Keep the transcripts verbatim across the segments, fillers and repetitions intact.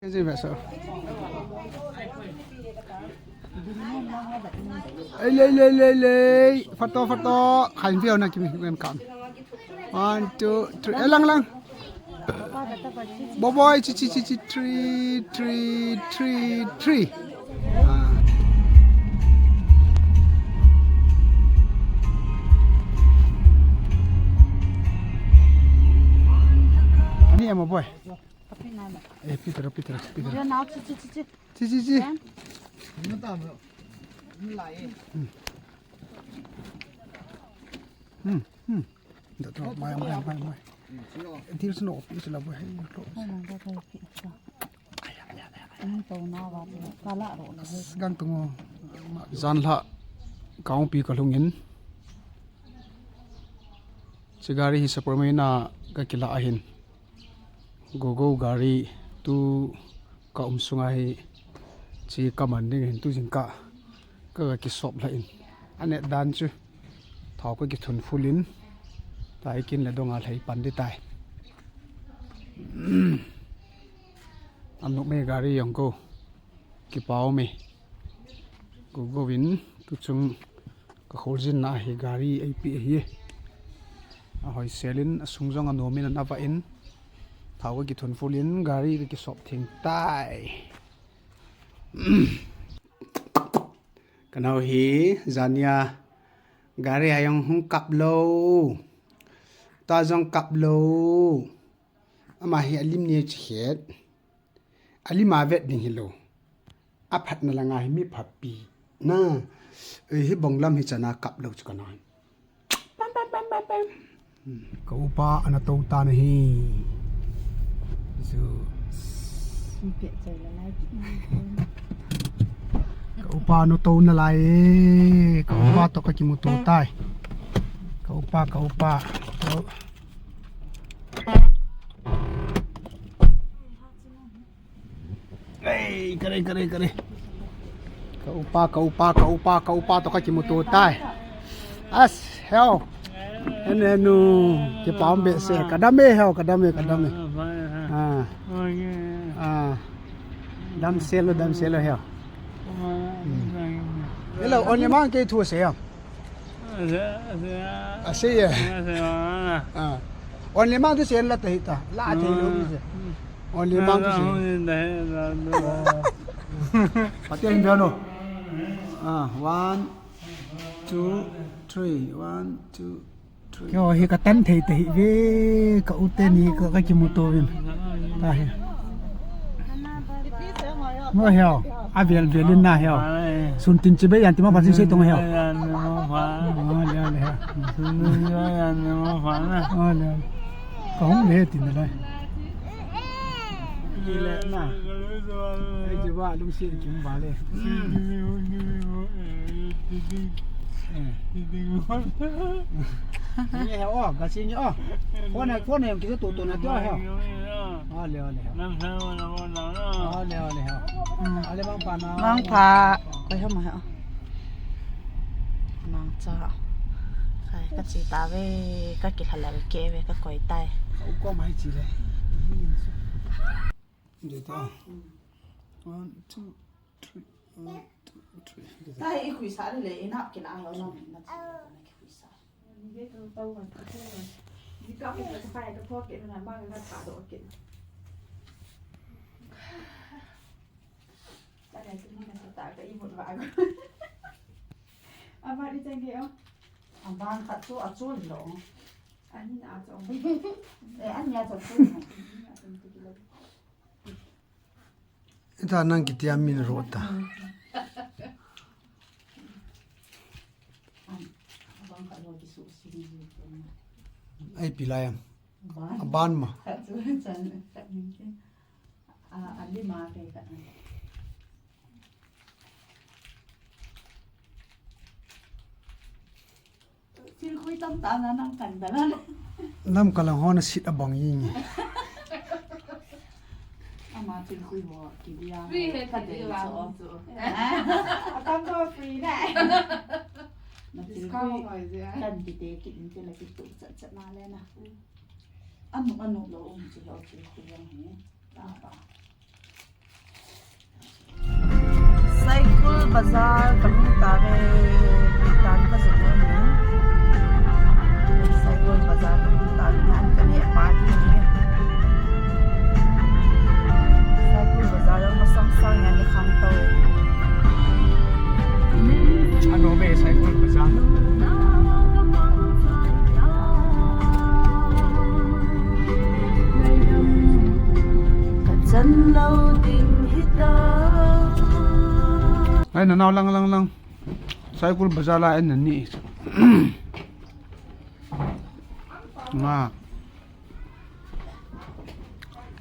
Kei jin ve so. Ei, lei, lei, lei, lei. Photo, photo. Khain view na kimi welcome. One, two, three. Eh, lang, lang. Boy, boy, chi, chi, chi, chi, three, three, three, three. Ah. Ani emo boy. Kapit na ma. Eh, Peter, Peter, Peter. Yo, now, chi, chi, chi, chi. Chi, chi, chi. Then? Hmm. Hmm, hmm. Dah tu, mai, mai, mai, mai. Deal seno, pi sela, boy. Hey, close. Oh my God, I feel so. Ang tau na ba, kala ro na. Gang tungo. Janlhah, kaung pi kalhungin. Chi gari hi Sapermeina kakila ahin. Gogo gari tu ka um sunga hi chi kaman ding hin tu jingkah ka, ka kisop lha in. Anet dan chu thao ka kithun full in. Tai kin le donga lhai pan di tai. Amnuk me gari jong ko. Kipao me. Gogo vin tu chung Ka kholjin na hi gari eipe ahi. Ahoi selin, asung jong anom in, ana vah in. Thao ka kithun full in, gari ka kisop theng tai. Ka nao hi, jania, gari a jong hung kap lou. Ta jong kap lou. Ama hi alim ni chi het. Alim a vet ding hilou. Aphatna langa hi mi phapi. Na. Eh, hi bong lam hi chana kap lou chu ka nao. Pam, pam, pam, pam, pam. Ka upa ana tou tan ahi. Zu. Ka upa ana tou nalai e. Ka upa toh ka kimuto tai. Ka upa, ka upa. Ka u- Ei, kare, kare, kare. Ka upa, ka upa, ka upa, ka upa toh ka kimuto tai. As, heo. Enu, enu, kipah behseh. Ka dam e, heo, ka dam e, ka dam e. Ah. Ah. Damsel o, damsel o, heo. Hmm. Hello, only man kei thu sei, heo. Ase, ase, ah. Ase, eh. Ase, ah. Ah. Only man tu sei la ta hita. La thei lou ni se. Hmm. Only man tu sei. Ah, ah, ah. Patien biano. Ah, one, two, three. One, two, three. Keo hi ka tan thei ta hi ve, ka u teni ka, ka kimuto vin. Ta hi. Mo heo, a vel vel in na heo. Sun tin chibai yan ti ma pha sing sei tong heo. Oh, le, le, heo. Oh, le. Ka hung le tin le. Ki le na. Ai, ji ba lungset kim ba le. Eh. Ni he o, ka si ni o. Phone, phone em ki to to na to he. Ole, ole. Ole, ole he. Ole, mangpha na. Mangpha. Koi hama he. Mangcha. Kai ka chi ta ve, ka ki halal ke ve, ka koi tai. Ka u ko mai chi le. Dito. One, two, three. One, two, three. Dito. Tai i khuisa le, i nap kina ho na, na chi na ki khuisa. Ni ve to to wa, to wa. Ni ka ki ka kai ka pho ki na ma ka ka do ki. Ta le tu na ta ka i mut wa. Ama di chang ki o. Aban khat chu a chu lo. Ani na chu. Eh, ani a chu chu. Ita nang kitia min ro ta. Ai pilai am. Aban ma. Thilkhui tam ta na nang kan da na. Nam kalang ho na sit abang ing. Ama thilkhui ho ki dia. Free he ka dei cho. Atam ko free na. Na thilkhui kan ki te ki in te la ki tu chat chat na le na. Anu anu lo um chi ho thilkhui yang he. Ta pa. Bazar ka lhung tave, tan ka zin ngai ne. Saikul Bazar ka lhung tave, nan ka ne pa di ne. Saikul Bazar ang masang sang yan ni khang tau. Ano be Saikul Bazar? Ka chan lo ding hita. Ai, na nau lang, lang, lang. Saikul Bazar la en na ni. Nga.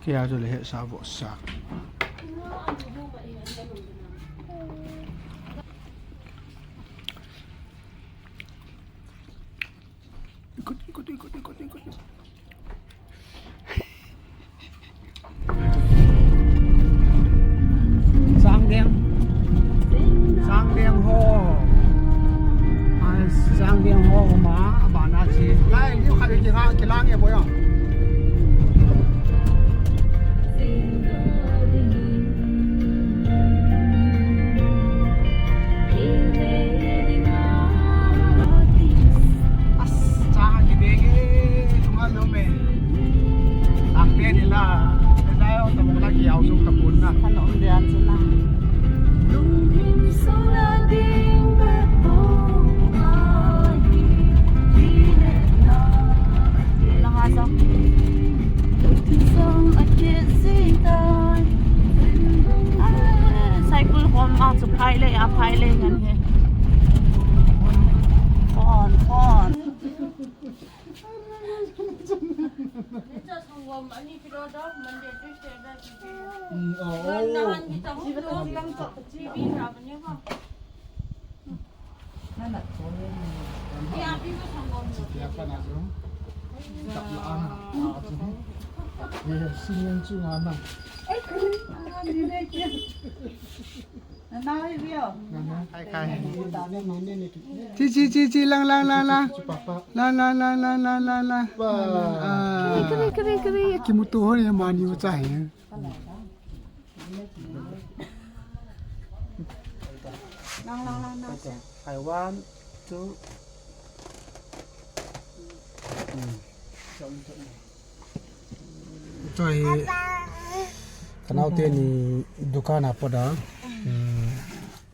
Kei a chu le he sa vo sa. Ikut, ikut, ikut, ikut, ikut. Sangdeng. Sangdeng ho. Ai, Sangdeng ho ma, abana si. Lai, ni kha ki ha, ki lang ye boy. As, chang kideng e, lunga lom e. Ang pe nila, nila yo, tabok la ki au sung tapun na. Kan om dian chu na. Lunghin sona ding bepong ai, dile na. Langa jong. Saikul hom a chu phai le, a phai le ngan he. Phone, phone. Chi, chi, chi, chi, lang, lang, lang, lang. Lang, lang, lang, lang, lang, lang, lang. Ah. Kiri, kiri, kiri, kiri. Kimuto ho ni mani u cha he. Lang, lang, lang, lang. Hai, one, two. Hmm. Choi, ka naote ni dukan a pat a. Hmm.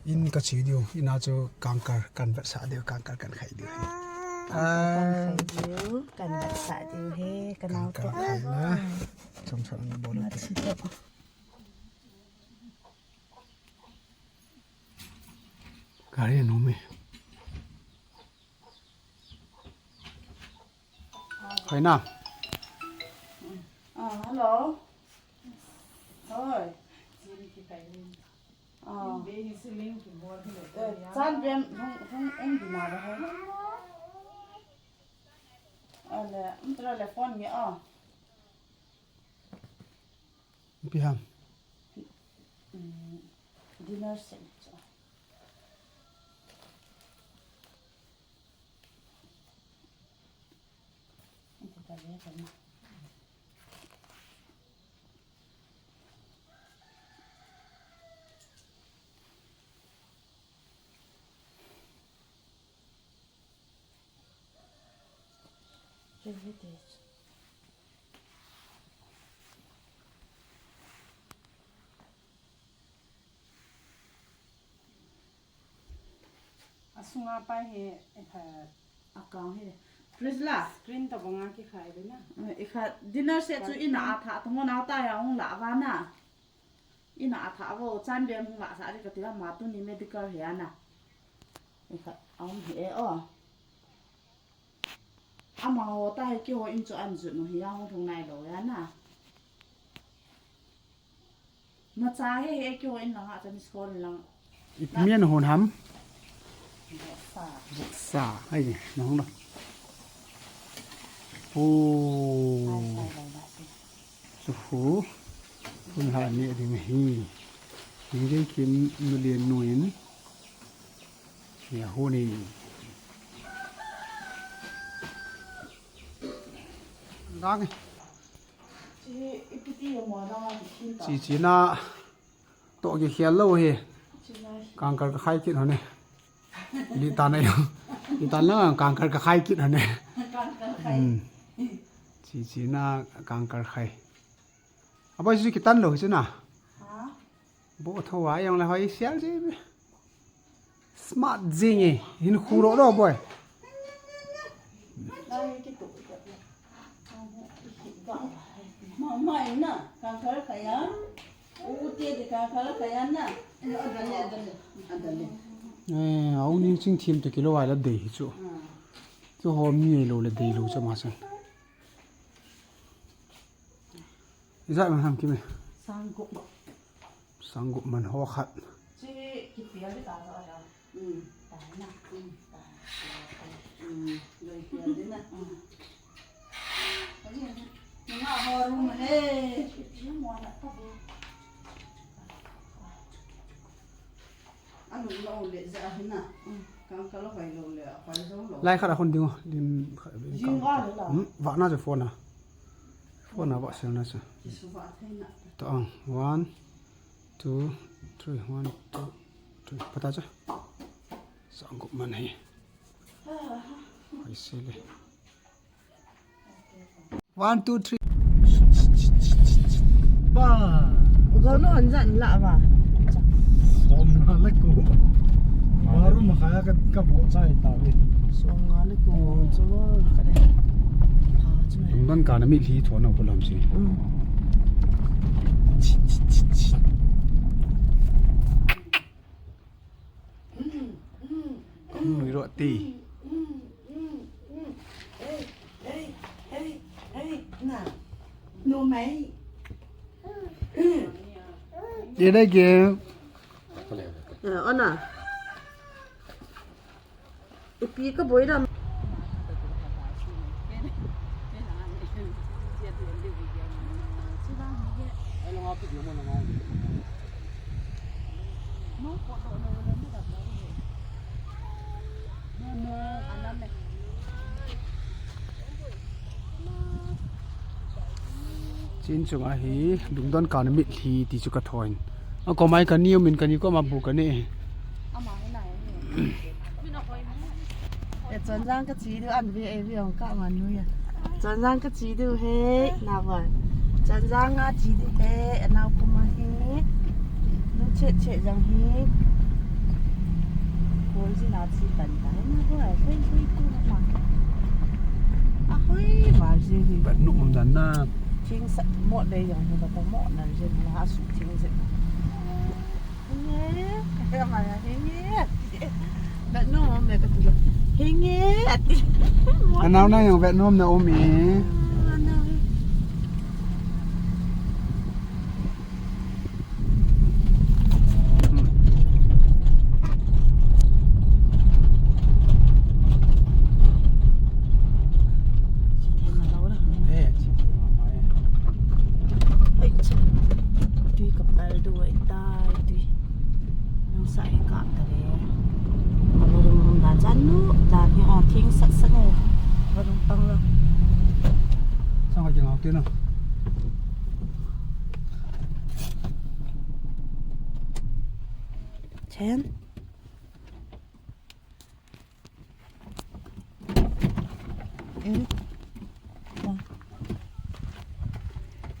In ka che diu, in a chu kangkal kan vetsah diu, kangkal kan khai diu. Kan khai diu, kan vetsah diu he, ka naote. Kangkal khai na. Chom chom na bol. Gari a um e. Hoi na. Ah, hello. Hoi. Ah. Eh, chan bem hung, hung, hung di na ba hoi. Ale, um tra le phone nge a. Ipi ham? Mm, dinner set chu. Iti ta le ta na. Asunga pai hi, eh, account hi. Fridge la. Screen tabang a kikhai le na. Eh, ikha dinner set chu ina a tha, tamo na ta ya hung la va na. Ina a tha vo, chan bem hung la sa ri ka ti la ma tuni medical he ana. Ikha, a um hi e o. Amaho ta hi keiho in chu an jut nu hi a hung thung nai lou ya na. Nacha he he keiho in langa chan school lang. Ipi mi ana hon ham? Sa. Sa, ai, na hon la. Oh. Ai, sai lai la si. Suhu. Hun la ni ding hi. Ding ding kin nu lien nu in. Nia huni. Dang. Chi, chi na to ki khel lo hi. Kangkal ka khai kit hone. Di tan na yo. Di tan na kangkal ka khai kit hone. Kangkal khai. Hmm. Chi chi na kangkal khai. Aboi, chu kitan lou chu na. Ha? Bo tho wa yang le hoi sial ji. Smart jing e. Hin khu ro ro boi. Mai na, kangkal kaya. U te de kangkal kaya na. Adale, adale, adale. Eh, au ni ching thim to kilo wa la dei chu. Ah. Chu ho mi lo le dei lo cha ma san. Ijat man ham kime? Sang gup. Sang gup man ho khat. Chi kipial di ta ta ya. Hmm. Ta na. Hmm. Ta. Hmm. Loi pial di na. Hmm. Nga ho room he. Lai khat a khun ding o, lim khat a lim khat. Hmm, va na chu phone a. Phone a va sel na chu. To ang, one, two, three, one, two, three. Pata chu. Sang gup man hi. Hai sele. One, two, three. Ba. Gano an jan la ba. Som nga le ko. Baru makaya ka, ka bo chai ta ve. Som nga le ko. Cho. Ka de. Ha, cho. Ban ka na mi li tho na ko lam si. Mm. Ui, ro ti. Ye dai ke. Eh, ona. Ipi ka boi dam. Chin chunga hi lungdon kana mitlhi ti chu ka thoin. A komai ka niu min ka ni ko ma bu ka ni. Ama hi na. Chonjang ka chi du an ve e ve ong ka ma nu ya. Chonjang ka chi du he na ba. Chonjang a chi du he na kuma hi. Nu che che jang hi. Ko ji na chi tan ta na ko ai fen fen ku na ma. A hoi ma ji hi. Ba nu um dan na. Thing sa mo de jang hi ba ta mo na ji na su thing ji. Hinge, kaya maya, hinge. Vet nom me kati. Hinge, ati. Anao na jong vet nom na um e. Anao. Tui ka pal du ai tai tui. Nang sa ai ka ta le. Ka va rung rung dan chan nu dan hi o thing sat sat ne. Va rung pang lo. Sang ka jing au ti na. Chen. Eh.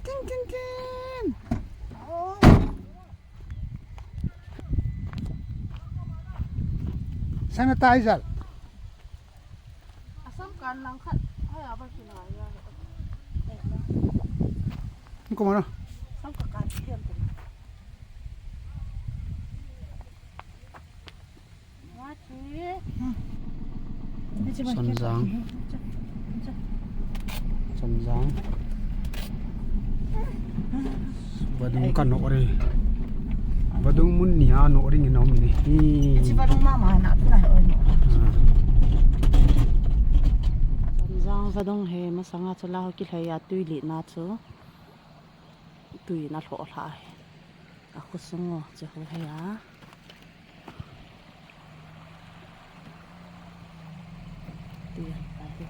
Tin, tin, tin. Sanitizer. Asam kan lang khat. Hai, apa kina ya? Ni ko mana? Sam ka kan siam tu. Chonjang. Chonjang. Vadung ka noh re. Vadung mun nia noh ring in aum in ahi. Chi vadung mama na tu na oi. Ah. Chonjang vadung hi masanga chu la ho kilhai a tui lina chu. Tui na lhoh lha hi. A khosung o, che ho hi a. Tui an pa hi.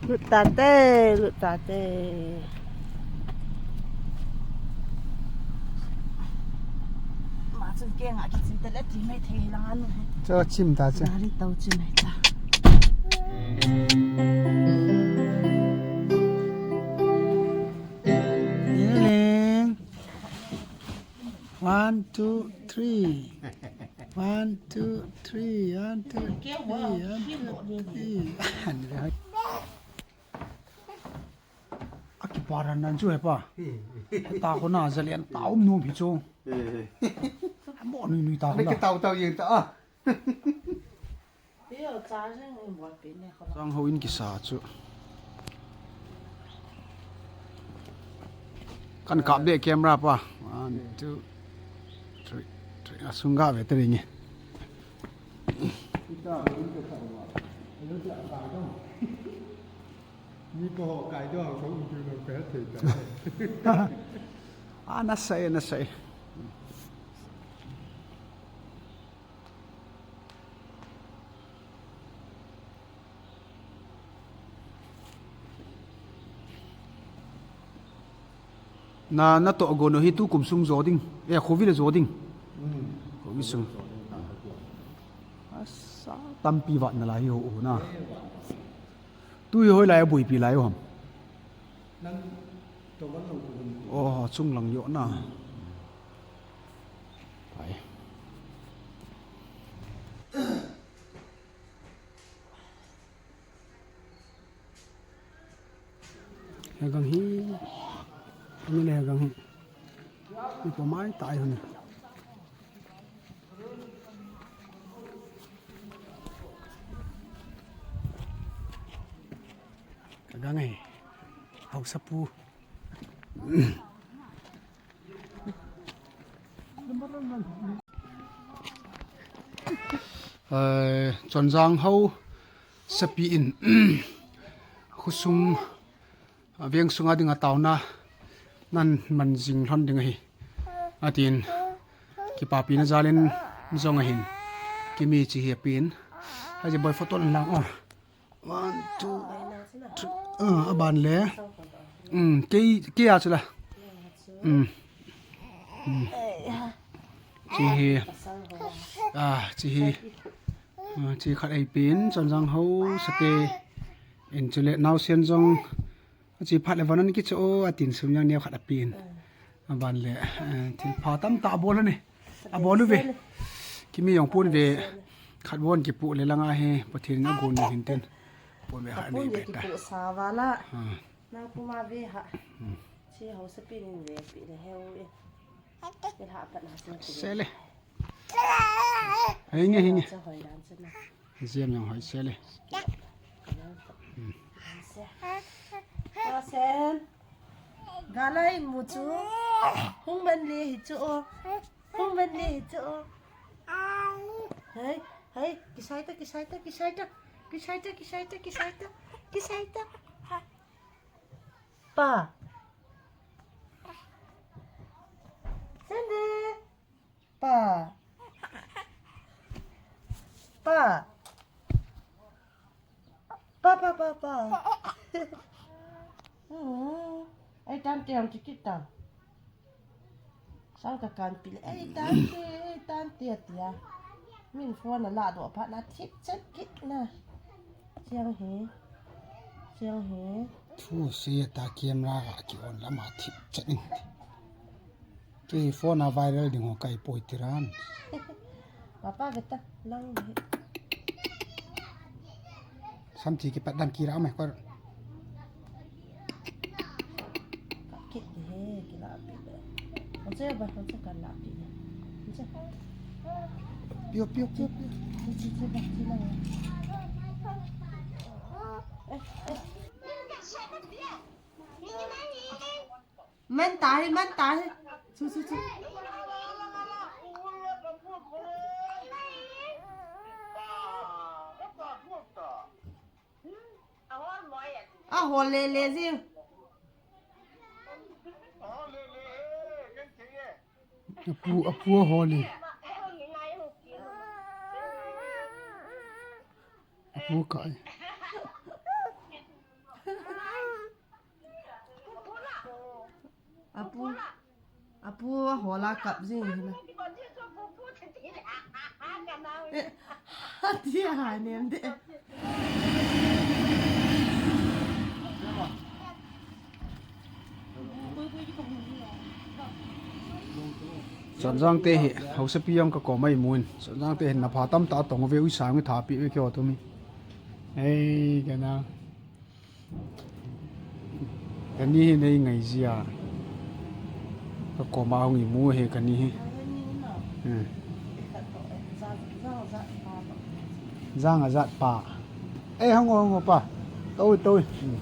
Lut tate, lut tate. Ma chun kei nga kichim te le ti mai thei lang anu he. Cho chim ta che. Gari tau chim mai ta. One, two, three. One, two, three. One, two, three. One, two, three. Akiparan nan chu hepa. Heta kona zalen ta um nom hi chu. Mo nui nui ta kona. Kitau tau jeng ta a. Chang ho in kisa chu. Kan kap de camera pa. One, two, three, three. Asung ga ve te ringe. Mi ko ho kai do ho ko u tu lo pe te ta. Ah, na sai, na sai. Na, na toh gon u hi tukum sung jo ding. Eh, khovi le jo ding. Khovi sung. Asa tampi vat na lai hi ho u na. Tu hi hoi lai a buipi lai u ham. Oh, chung lang jo na. Ai. Hegang hi. Ani le hegang hi. Ipo mai tai hon. Kagang e. Haosapu. Eh, Chonjang haosapi in khosung, a, veng sunga dinga taona nan man jing lhon ding ahi. Atin kipapina jalin jong ahin. Kimi chi hi apen. Haji boy photo lang o. One, two, three. Ah, aban le. Um, kei, kei a chu la. Um. Um. Chi hi. Ah, chi hi. Ah, chi khat ei pen, Chonjang haosate. In chu le naosen jong. Chi phat le van an kicho o, atin sum jang neo khat apen. Aban le, eh, thil pha tamtah abol ani. Abol uve. Kimi jong pon ve. Khat bon kipu le langa hi, Pathen in agon u hin tin. Pon ve khat nei ve ta. Kipu sa vala. Ah. Nang puma ve ha. Hmm. Chi haosapi in ve pi le heu e. Ke ha pat na se. Se le. Hei nge, hei nge. Sa hoi dan se na. Ziam jong hoi se le. Sen. Galai mu chu. Hung man le hi chu o. Hung man le hi chu o. Hei, hei, kisai ta, kisai ta, kisai ta. Kisai ta, kisai ta, kisai ta. Kisai ta. Pa. Sende. Pa. Pa. Pa, pa, pa, pa. Hmm. Ei, tan te ang kikit ta. Sang ka kan pil. Ei, tan te, ei, tan te, tia. Min phone a la do pha na thip chet kit na. Chiang hi. Chiang hi. Thu se ta camera ga ki on lama thip chet in. Kei phone a viral ding ho kai poi tiran. Papa veta lang de. Sam thi kipat dan kira mai ko. Ka kit de he, kila pi de. Oche ba, oche kan la pi de. Oche. Pio, pio, pio, pio. Oche, oche ba, oche lang. Eh, eh. Man tahi, man tahi. Chu, chu, chu. A hol le le ji. Apu, apu a hol le. Apu kai. Apu ahola kap jing hina. Eh, ati ahai nem de. Chonjang te hi, hausapi jong ka koma imun. Chonjang te hi na pha tamtah tong ve, uisa ngi thapi ve kio tumi. Ei, kana. Kani hi nei ngai jia. Ka koma hung imu hi kani hi. Hmm. Jang a jat pa. Eh, hung o, hung o pa. Toi, toi. Hmm.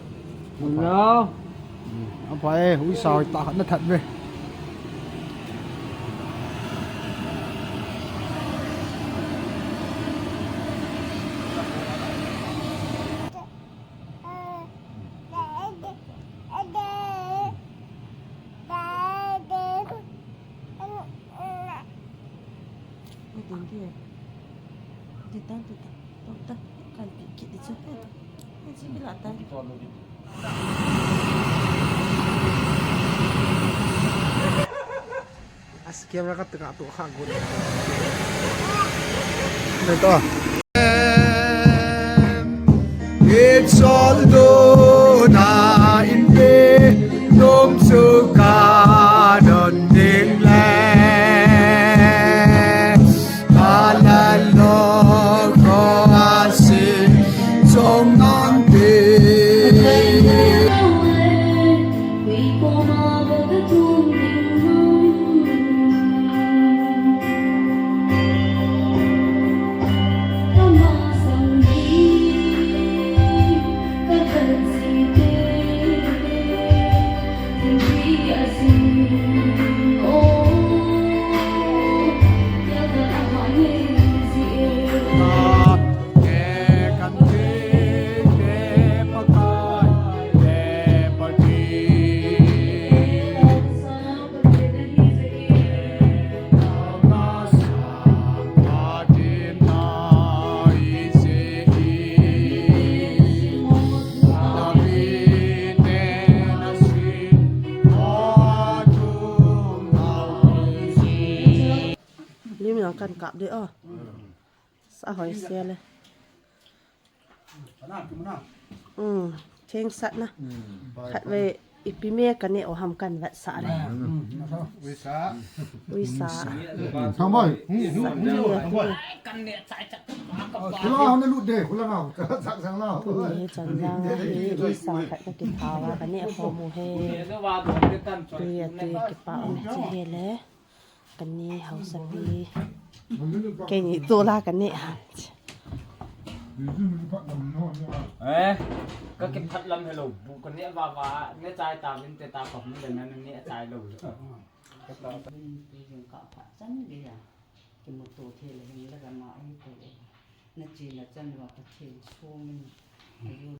Hello. Hmm. Apa eh, uisa hoi ta na that ve. As camera ka teka tu kha gun. Betul. It's all done in vain, nung suka don ding le. Ala lo ko asi song nang pe. Lim lang kan kap de o. Sa hoi se le. Hmm, theng sat na. Khat ve ipi me ka ne o ham kan vet sa le. Uisa. Uisa. Thang boy. Sa ni ya tu. Kula hau na lut de, kula hau. Sak sang na. Tu ni chan jang hi uisa khat na kithawa ka ne kho mu he. Tu ya tu ya kipa um che he le. Kani hausapi. Kei ni tola kani ha. Eh, ka kiphat lam hello. Bu kani va va, ne chai ta vin te ta kop ni le na ne chai lo. Pi jing ka pha chan ge ya. Kimuto thei le hin le ka ma ai ko. Na chi na chan va Pathen sung.